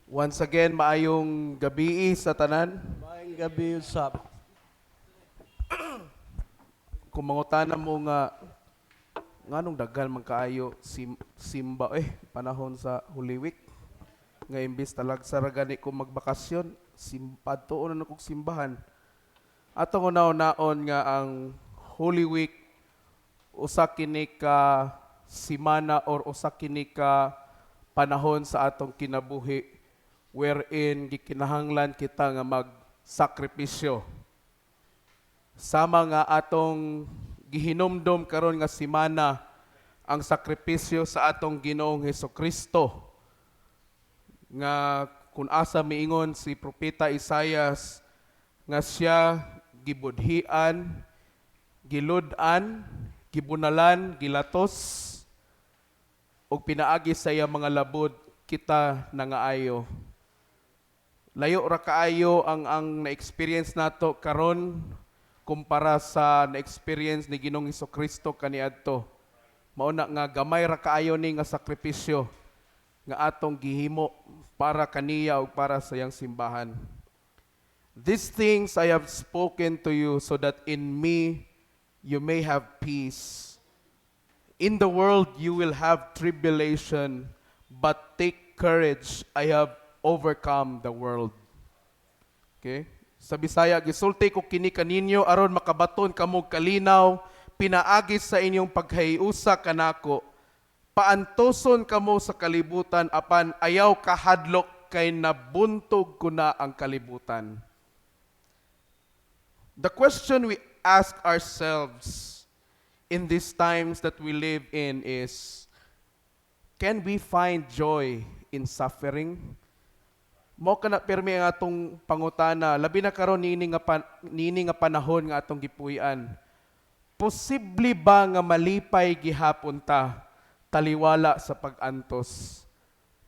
Once again, maayong gabii sa tanan. Maayong gabi usab. Kung mangutana mo nga nganong daghan man kaayo simba panahon sa Holy Week, nga imbis talagsa ra gani ko magbakasyon, padtuon na kog simbahan. Atong una-unaon nga ang Holy Week usa kini ka simana or usa kini ka panahon sa atong kinabuhi wherein gikinahanglan kita nga magsakripisyo. Sama nga atong gihinumdom karon nga simana ang sakripisyo sa atong Ginoong Hesukristo, nga kung asa miingon si Propeta Isaias nga siya gibudhian, gilud-an, gibunalan, gilatos ug pinaagi sa iya mga labod kita nangaayo. Layo ra kaayo ang na-experience nato karon kumpara sa na-experience ni Ginoong Kristo kaniadto. Mao na nga gamay ra kaayo ni nga sakripisyo nga atong gihimo para kaniya ug para sa iyang simbahan. "These things I have spoken to you so that in me you may have peace. In the world you will have tribulation, but take courage, I have overcome the world." Okay? Sa Bisaya, "Gisulti ko kini kaninyo aron makabaton kamo kalinaw pinaagi sa inyong pagkahiusa kanako. Paantoson kamo sa kalibutan, apan ayaw kahadlok kay nabuntog ko na ang kalibutan." The question we ask ourselves in these times that we live in is, can we find joy in suffering? Mao kana pirmi ang atong pangutana, labi na karon niini nga panahon nga atong gipuy-an. Posible ba nga malipay gihapon ta taliwala sa pag-antos?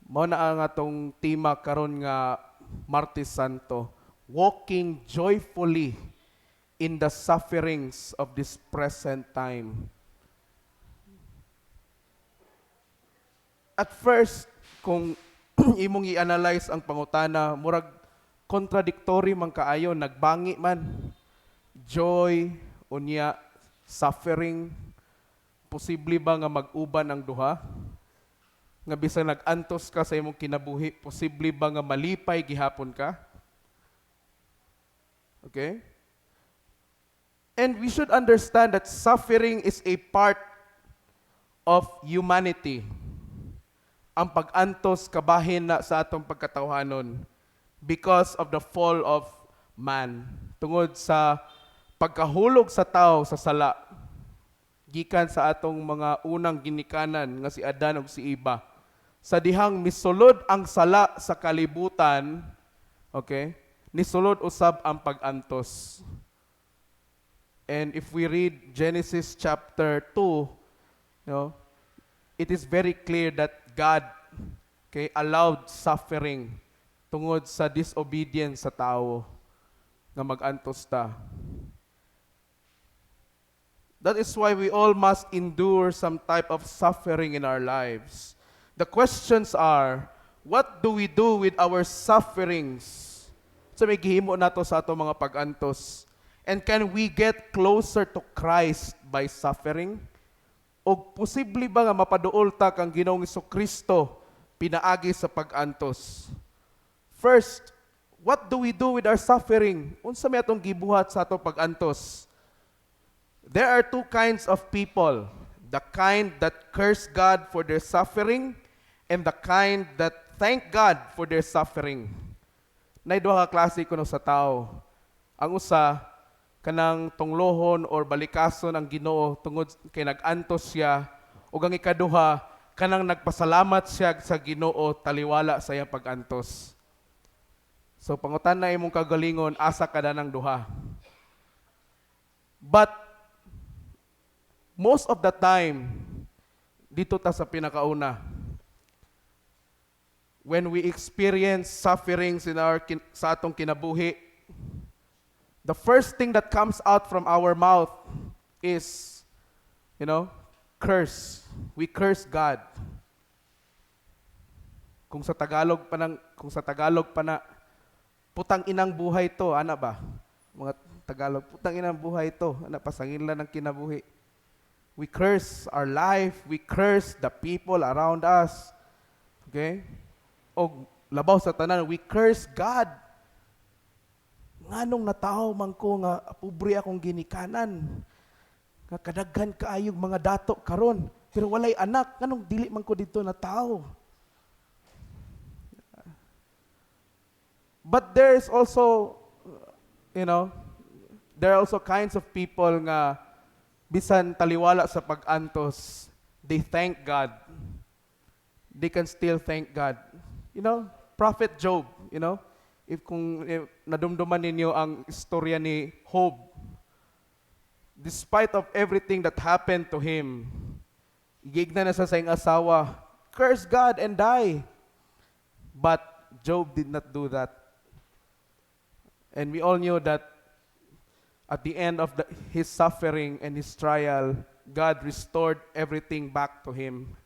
Mao na ang atong tema karon nga Martes Santo, walking joyfully in the sufferings of this present time. At first, kung imong i-analyze ang pangutana, murag contradictory man kaayo, nagbangi man. Joy, unya, suffering, posible ba nga mag-uban ang duha? Nga bisan nag-antos ka sa imong kinabuhi, posible ba nga malipay gihapon ka? Okay? And we should understand that suffering is a part of humanity. Ang pag-antos kabahin na sa atong pagkatawhanon because of the fall of man. Tungod sa pagkahulog sa tao sa sala, gikan sa atong mga unang ginikanan nga si Adan ug si Eva. Sa dihang misulod ang sala sa kalibutan, okay, nisulod usab ang pag-antos. And if we read Genesis chapter 2, it is very clear that God, okay, allowed suffering tungod sa disobedience sa tao nga mag-antos ta. That is why we all must endure some type of suffering in our lives. The questions are, what do we do with our sufferings? So may gihimo nato sa atong mga pag-antos. And can we get closer to Christ by suffering? O posible ba nga mapaduol ta kang Ginoong Kristo pinaagi sa pag-antos? First, what do we do with our suffering? Unsa may atong gibuhat sa atong pag-antos? There are two kinds of people. The kind that curse God for their suffering and the kind that thank God for their suffering. Nay duha ka klase kuno sa tao. Ang usa, kanang tunglohon or balikason ang Ginoo tungod kay nag-antos siya, ug ang ikaduha, kanang nagpasalamat siya sa Ginoo taliwala sa iyang pag-antos. So pangutan na imong kagalingon, asa ka na ng duha? But most of the time, dito ta sa pinakauna. When we experience sufferings sa atong kinabuhi, the first thing that comes out from our mouth is curse. We curse God. Kung sa Tagalog pa na, "Putang inang buhay to," ana ba? Mga Tagalog, "Putang inang buhay to," ana, pasangil lang ng kinabuhi. We curse our life, we curse the people around us. Okay? O labaw sa tanan, we curse God. Nganong natawo man ko nga pobre akong ginikanan? Nga kadaghan kaayog mga dato karon, pero walay anak, nganong dili man ko didto natawo? But there are also kinds of people nga bisan taliwala sa pag-antos, they thank God. They can still thank God. Prophet Job, if kung if nadumduman ninyo ang istorya ni Job, despite of everything that happened to him, giingnan na sa iyang asawa, "Curse God and die." But Job did not do that. And we all knew that at the end of his suffering and his trial, God restored everything back to him.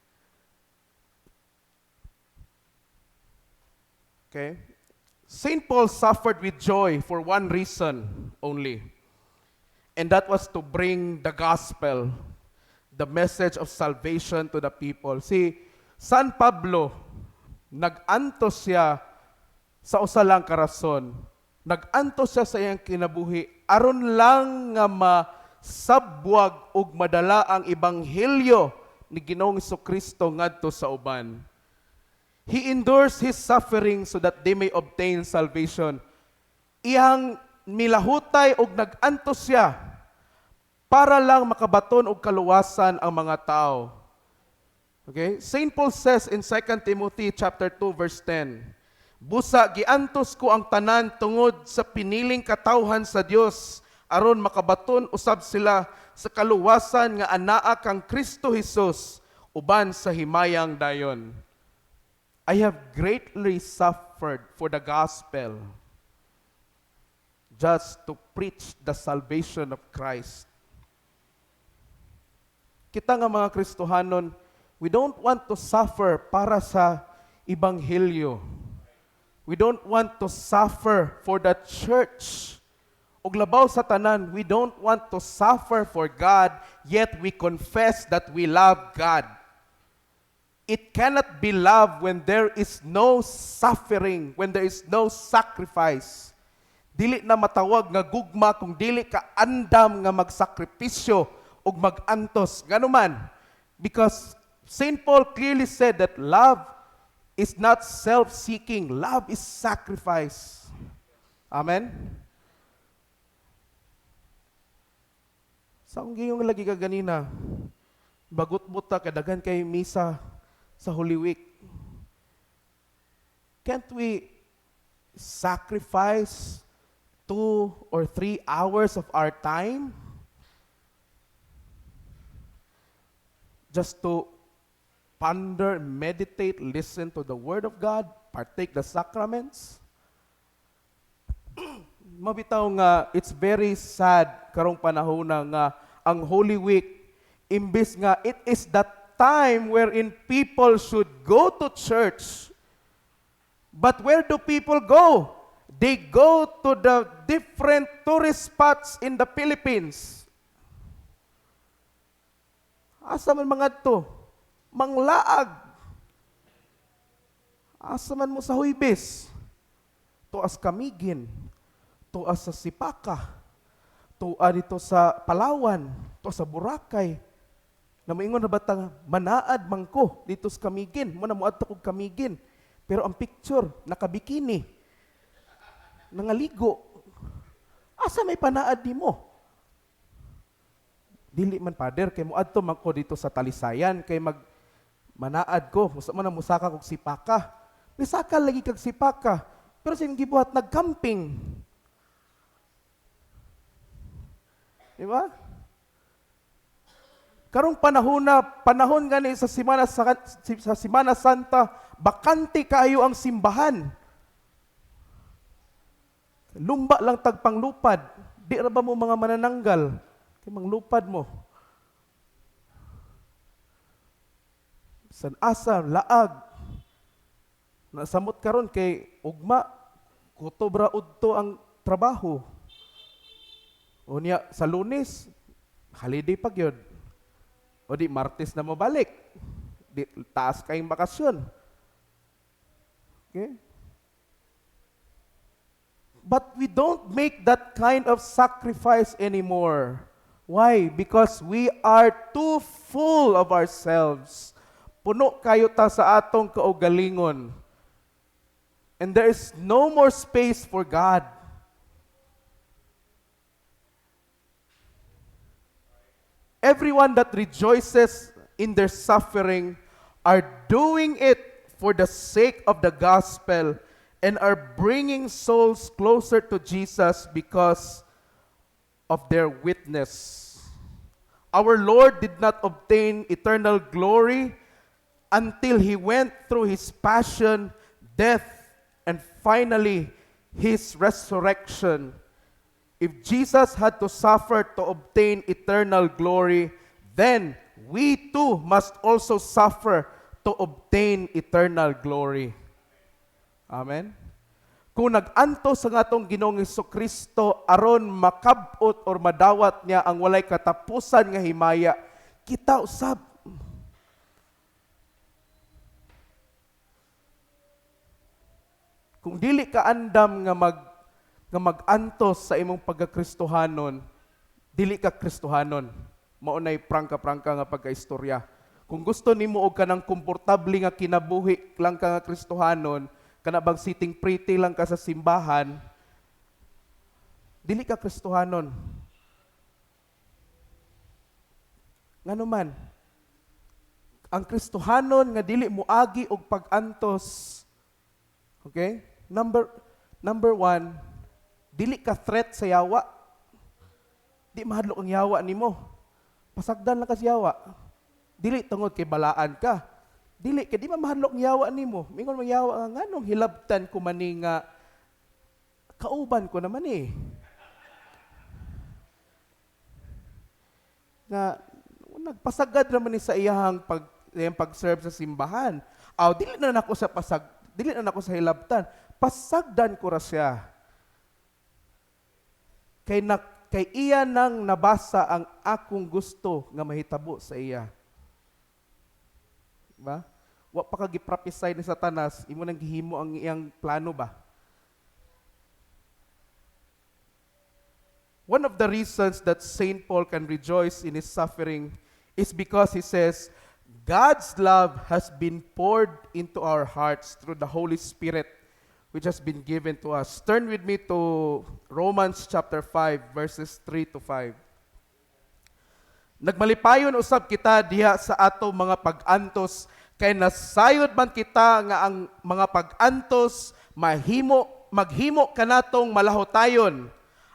Okay? St. Paul suffered with joy for one reason only. And that was to bring the gospel, the message of salvation to the people. Si San Pablo, nag-antos siya sa usa lang ka rason. Nag-antos siya sa iyang kinabuhi aron lang nga masabwag ug madala ang ebanghelyo ni Ginoong Kristo ngadto sa uban. He endures his suffering so that they may obtain salvation. Iyang milahutay og nag-antos siya para lang makabaton og kaluwasan ang mga tao. Okay? St. Paul says in 2 Timothy chapter 2 verse 10, "Busa giantos ko ang tanan tungod sa piniling katawhan sa Dios aron makabaton usab sila sa kaluwasan nga anaa kang Kristo Jesus uban sa himayang dayon." I have greatly suffered for the gospel just to preach the salvation of Christ. Kita nga mga Kristohanon, we don't want to suffer para sa ebanghelyo. We don't want to suffer for the church. Ug labaw sa tanan, we don't want to suffer for God, yet we confess that we love God. It cannot be love when there is no suffering, when there is no sacrifice. Dili na matawag nga gugma kung dili ka andam nga magsakripisyo ug magantos. Ngano man? Because St. Paul clearly said that love is not self-seeking. Love is sacrifice. Amen? Sa akong giyong lagi ka ganina, bagot-buta kadagan kay misa sa Holy Week. Can't we sacrifice 2 or 3 hours of our time just to ponder, meditate, listen to the Word of God, partake the sacraments? Mabitaw nga it's very sad karong panahon na nga ang Holy Week, imbis nga it is the time wherein people should go to church. But where do people go? They go to the different tourist spots in the Philippines. Asa man mga to? Manglaag. Asa man mo sa Huybis? Tuas Camiguin. Tuas sa Sipaka. Tua dito sa Palawan. Tuas sa Boracay. Na moingon na ba ta, "Manaad man ko dito sa Camiguin. Mo na moadto kog Camiguin." Pero ang picture, nakabikini. Nangaligo. Asa may panaad nimo? "Dili man, Father, kay moadto man ko dito sa Talisayan kay mag manaad ko. Musa man na musaka kog Sipaka." Misaka lagi kag Sipaka. Pero sing gibuhat, nagcamping. Di ba? Karong panahon na, panahon gani sa Semana Santa, bakante kaayo ang simbahan. Lumba lang tagpanglupad. Di ra ba mo mga manananggal? Kay manglupad mo. San asa, laag. Nasamot karon kay ugma kutob ra udto ang trabaho. Unya sa Lunes holiday pa gyud. O di Martes na mobalik. Di taas kayong bakasyon. Okay? But we don't make that kind of sacrifice anymore. Why? Because we are too full of ourselves. Puno kayo ta sa atong kaugalingon. And there is no more space for God. Everyone that rejoices in their suffering are doing it for the sake of the gospel and are bringing souls closer to Jesus because of their witness. Our Lord did not obtain eternal glory until he went through his passion, death, and finally his resurrection. If Jesus had to suffer to obtain eternal glory, then we too must also suffer to obtain eternal glory. Amen. Kung nag-antos ang atong Ginoong Kristo aron makabot or madawat niya ang walay katapusan nga himaya, kita usab. Kung dili ka andam nga mag-antos sa imong pagkakristohanon, dili ka Kristohanon. Mao nay prangka-prangka nga pagkaistorya. Kung gusto nimo og kanang komportable nga kinabuhi lang ka nga Kristohanon, kana bang sitting pretty lang ka sa simbahan, dili ka Kristohanon. Ngano man, ang Kristohanon nga dili moagi og pag-antos. Okay? Number one, dili ka threat sa yawa. Di mahadlok ang yawa nimo. Pasagdan lang ka sa yawa. Dili tungod kay balaan ka. Dili kay di man mahadlok ang yawa nimo. Mingon man yawa nga nganong hilabtan ko mani nga kauban ko naman eh. Nga nagpasagad naman ni sa iyang pag-serve sa simbahan. Aw, dili na nako sa pasag, dili na nako sa hilabtan. Pasagdan ko ra siya. Kay iya nang nabasa ang akong gusto nga mahitabo sa iya. Ba? Wa pa ka giprophesy ni Satanas, imo nang gihimo ang iyang plano ba? One of the reasons that Saint Paul can rejoice in his suffering is because he says, God's love has been poured into our hearts through the Holy Spirit, which has been given to us. Turn with me to Romans chapter 5, verses 3 to 5. Nagmalipayon usab kita diha sa ato mga pag-antos, kay nasayod man kita nga ang mga pag-antos maghimo kanatong malahutayon.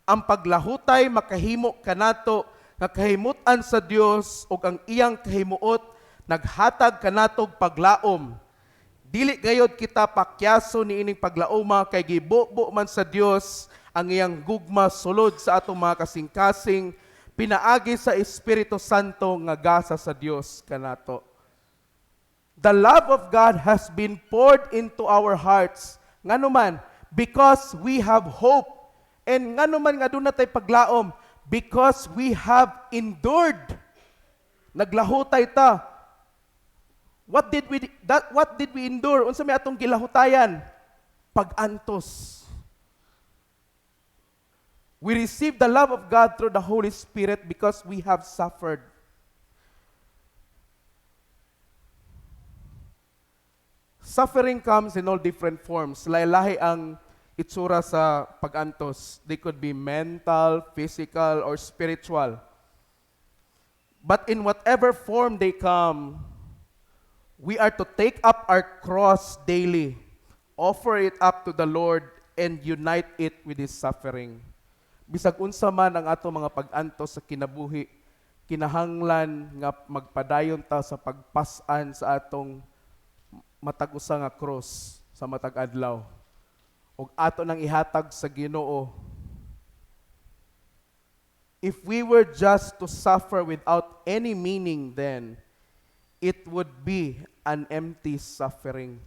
Ang paglahutay makahimo kanato nga kahimutan sa Dios ug ang iyang kahimuot naghatag kanatog paglaom. Dili gayod kita pakyaso niining paglaoma kay gibubo man sa Dios ang iyang gugma sulod sa atong mga kasing-kasing pinaagi sa Espiritu Santo nga gasa sa Dios kanato. The love of God has been poured into our hearts. Ngano man? Because we have hope. And ngano man nga duna tay paglaom? Because we have endured. Naglahutay ta. What did we endure? Unsa may atong gilahutayan? Pag-antos. We receive the love of God through the Holy Spirit because we have suffered. Suffering comes in all different forms. Lahi-lahi ang itsura sa pag-antos. They could be mental, physical, or spiritual. But in whatever form they come, we are to take up our cross daily, offer it up to the Lord, and unite it with His suffering. Bisag unsa man ang ato mga pag-antos sa kinabuhi, kinahanglan nga magpadayon ta sa pagpas-an sa atong matag usa nga cross sa matag adlaw. Ug ato nang ihatag sa Ginoo. If we were just to suffer without any meaning, then it would be an empty suffering.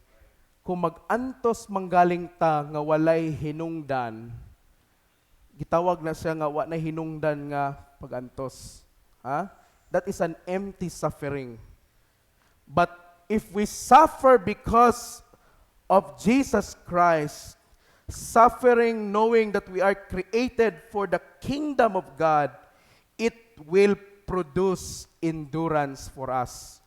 Kung mag-antos manggaling ta nga walay hinungdan, gitawag na siya nga wa na hinungdan nga pagantos. Ha? That is an empty suffering. But if we suffer because of Jesus Christ, suffering knowing that we are created for the kingdom of God, it will produce endurance for us.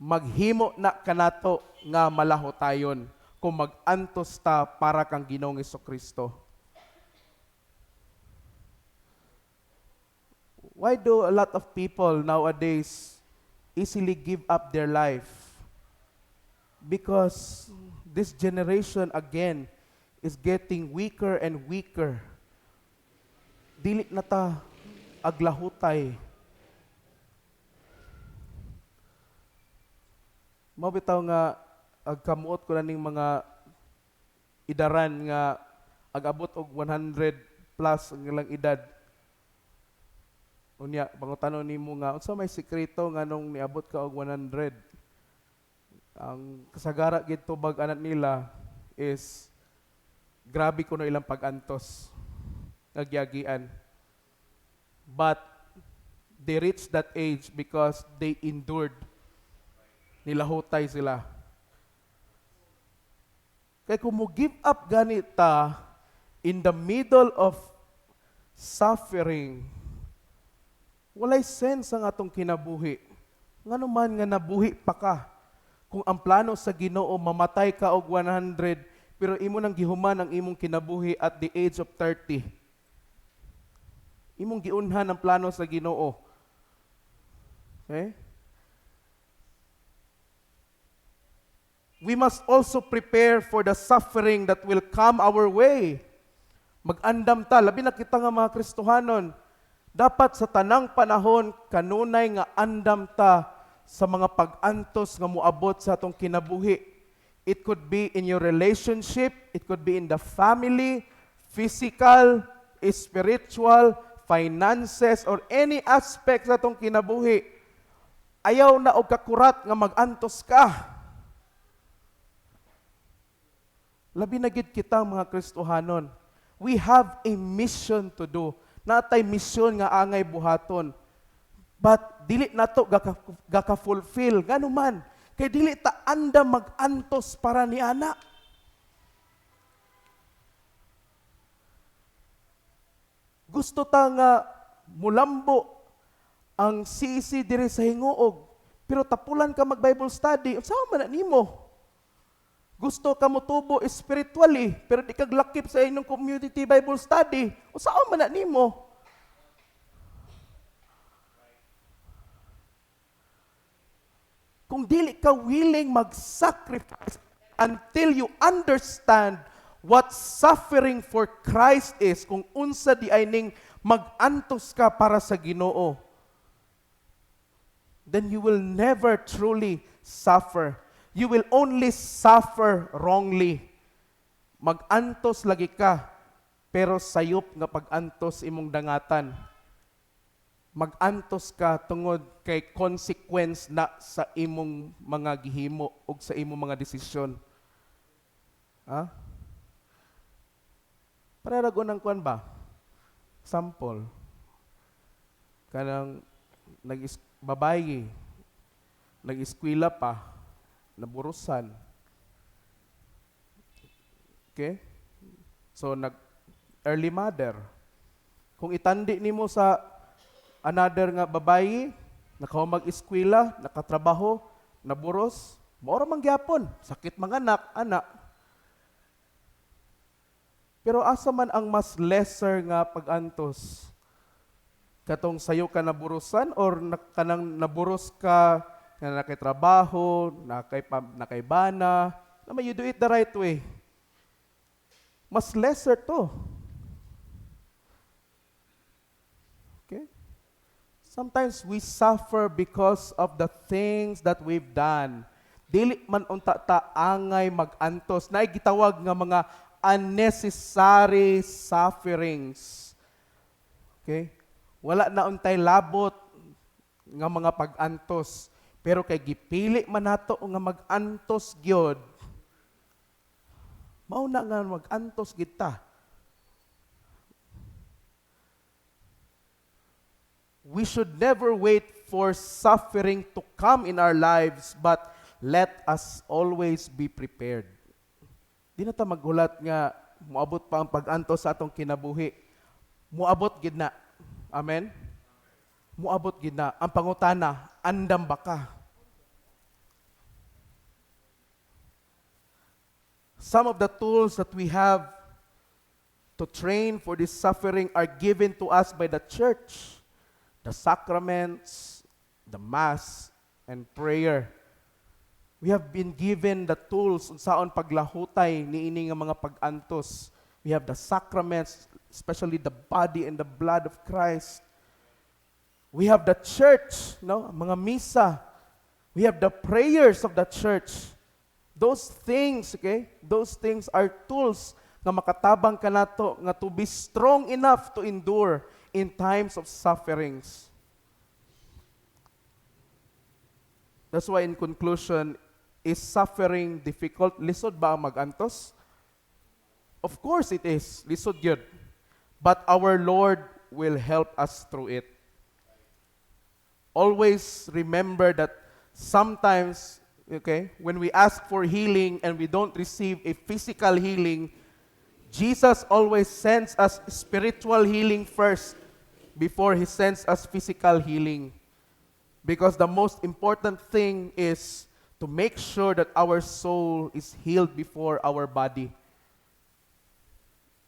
Maghimo na kanato nga malahotayon kung mag-antos ta para kang Ginoong Kristo. Why do a lot of people nowadays easily give up their life? Because this generation again is getting weaker and weaker. Dili na ta aglahutay. Mao bitaw nga agkamuot ko na ning mga idaran nga agabot og 100 plus ang ilang edad. Unya, pangutano nimo nga unsa may sekreto nga nung niabot ka og 100? Ang kasagara gid tubag anak nila is grabe kuno ilang pag-antos nga giagian. But they reached that age because they endured. Nilahutay sila. Kay kung mo give up ganita in the middle of suffering, walay sense ang atong kinabuhi. Ngano man nga nabuhi pa ka? Kung ang plano sa Ginoo mamatay ka og 100, pero imo nang gihuman ang imong kinabuhi at the age of 30. Imong giunhan ang plano sa Ginoo. Okay? We must also prepare for the suffering that will come our way. Mag-andam ta, labi na kita nga mga Kristohanon, dapat sa tanang panahon kanunay nga andam ta sa mga pag-antos nga moabot sa atong kinabuhi. It could be in your relationship, it could be in the family, physical, spiritual, finances, or any aspect sa atong kinabuhi. Ayaw na og kakurat nga mag-antos ka. Labi na gid kita mga Kristohanon. We have a mission to do. Natay misyon nga angay buhaton. But dili nato gaka-fulfill. Ngano man? Kay dili ta andam mag-antos para ni ana. Gusto ta nga mulambo ang sisi diri sa hinguog, pero tapulan ka mag-Bible study, unsa man na nimo? Gusto ka motubo spiritually, pero di ka glakip sa inyong community Bible study, unsa man na nimo? Kung dili ka willing mag-sacrifice until you understand what suffering for Christ is, kung unsa di ay ning mag-antos ka para sa Ginoo, then you will never truly suffer. You will only suffer wrongly. Mag-antos lagi ka, pero sayop nga pag-antos imong dangatan. Mag-antos ka tungod kay consequence na sa imong mga gihimo o sa imong mga desisyon. Ha? Parehag unang kuan ba? Sample. Kanang babayi, nag-eskwela pa, naburusan. Okay? So, nag early mother. Kung itandi nimo sa another nga babayi, nakaw mag-eskwela, nakatrabaho, naburos, maura man gyapon, sakit mga anak, anak. Pero asa man ang mas lesser nga pag-antos? Katong sayo ka naburusan or kanang naburos ka nga nakay trabaho, nakay bana, na you do it the right way. Mas lesser to. Okay? Sometimes we suffer because of the things that we've done. Dili man unta ta angay mag-antos. Naay gitawag nga mga unnecessary sufferings. Okay? Wala na untay labot nga mga pag-antos. Pero kay gipili man nato nga mag-antos gyud, Mao na nga mag-antos kita. We should never wait for suffering to come in our lives, but let us always be prepared. Di na ta maghulat nga moabot pa ang pag-antos sa atong kinabuhi. Moabot gid na. Amen? Moabot gid na. Ang pangutana, andam ba ka? Some of the tools that we have to train for this suffering are given to us by the church. The sacraments, the Mass, and prayer. We have been given the tools unsaon paglahutay niini nga mga pag-antos. We have the sacraments, especially the body and the blood of Christ. We have the church, no? Mga misa. We have the prayers of the church. Those things, okay? Those things are tools nga makatabang kanato nga to be strong enough to endure in times of sufferings. That's why, in conclusion, is suffering difficult? Lisod ba ang magantos? Of course it is. Lisod yun. But our Lord will help us through it. Always remember that sometimes, okay, when we ask for healing and we don't receive a physical healing, Jesus always sends us spiritual healing first before He sends us physical healing. Because the most important thing is to make sure that our soul is healed before our body.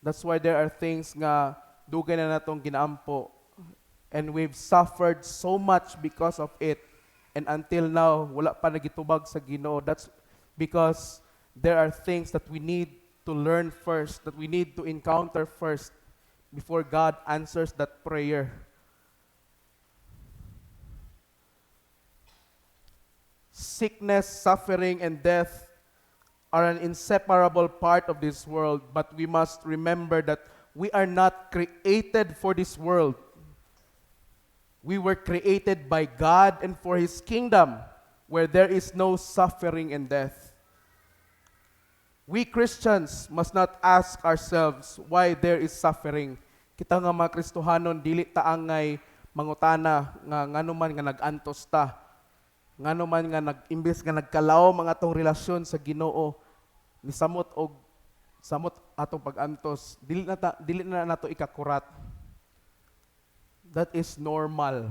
That's why there are things nga dugay na natong ginaampo and we've suffered so much because of it, and until now wala pa nagitubag sa Ginoo. That's because there are things that we need to learn first, that we need to encounter first before God answers that prayer. Sickness, suffering, and death are an inseparable part of this world, but we must remember that we are not created for this world. We were created by God and for His kingdom, where there is no suffering and death. We Christians must not ask ourselves why there is suffering. Kita nga mga Kristohanon, dili ta angay mangutana nga ngano man nga nag-antos ta. Ngano man nga nag imbes nga nagkalaom ang atong relasyon sa Ginoo, nisamot og samot atong pag-antos, dili na nato ikakurat. That is normal.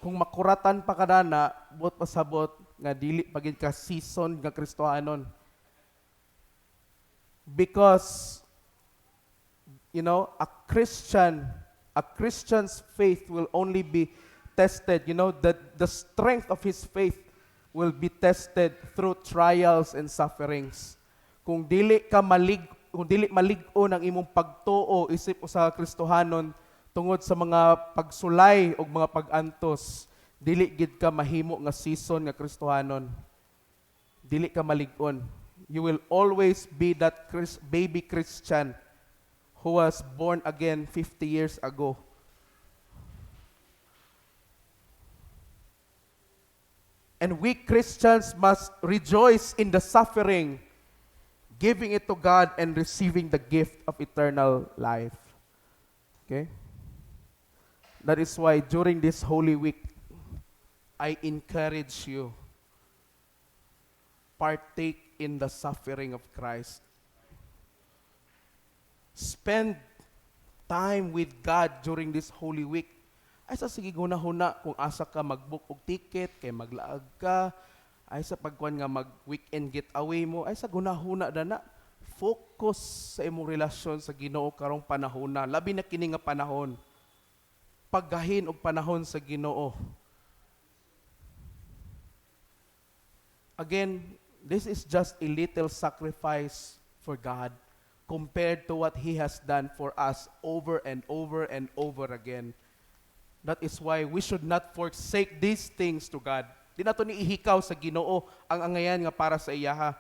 Kung makuratan pa kadana, buot pasabot nga dili pa gid ka season nga Kristohanon. Because a Christian's faith will only be tested, the strength of his faith will be tested through trials and sufferings. Kung dili malig-on ang imong pagtuo isip usa ka Kristohanon tungod sa mga pagsulay o mga pag-antos, dili gid ka mahimo nga season nga Kristohanon. Dili ka malig-on. You will always be that baby Christian who was born again 50 years ago. And we Christians must rejoice in the suffering, giving it to God and receiving the gift of eternal life. Okay? That is why during this Holy Week, I encourage you, partake in the suffering of Christ. Spend time with God during this Holy Week. Ay sa sige huna-huna kung asa ka mag-book og ticket, kay maglaag ka, ay sa pagkuan nga mag-weekend getaway mo, ay sa gunahuna dana. Focus sa imong relasyon sa Ginoo karong panahona, labi na kini nga panahon. Paggahin og panahon sa Ginoo. Again, this is just a little sacrifice for God compared to what He has done for us over and over and over again. That is why we should not forsake these things to God. Di nato ni ihikaw sa Ginoo ang angayan nga para sa iyaha.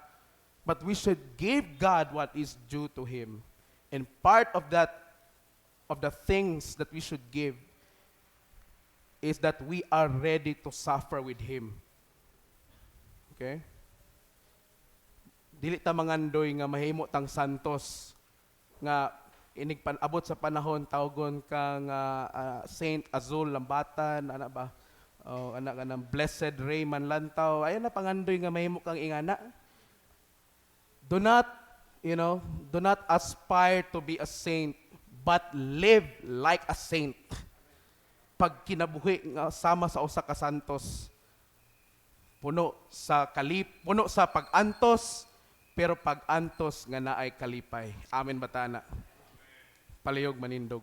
But we should give God what is due to Him. And part of that, of the things that we should give, is that we are ready to suffer with Him. Okay? Dili Dili ta mangandoy nga mahimo tang santos nga inig pan-abot sa panahon tawgon ka nga Saint Azul Lambatan, ana ba? O ana ka ng Blessed Rayman Lantaw. Ayaw na pangandoy nga mahimo kang ingana. Do not aspire to be a saint, but live like a saint. Pag kinabuhi nga sama sa usa ka santos, puno sa pag-antos, pero pag-antos nga naay kalipay. Amen ba, tana? Palihog manindog.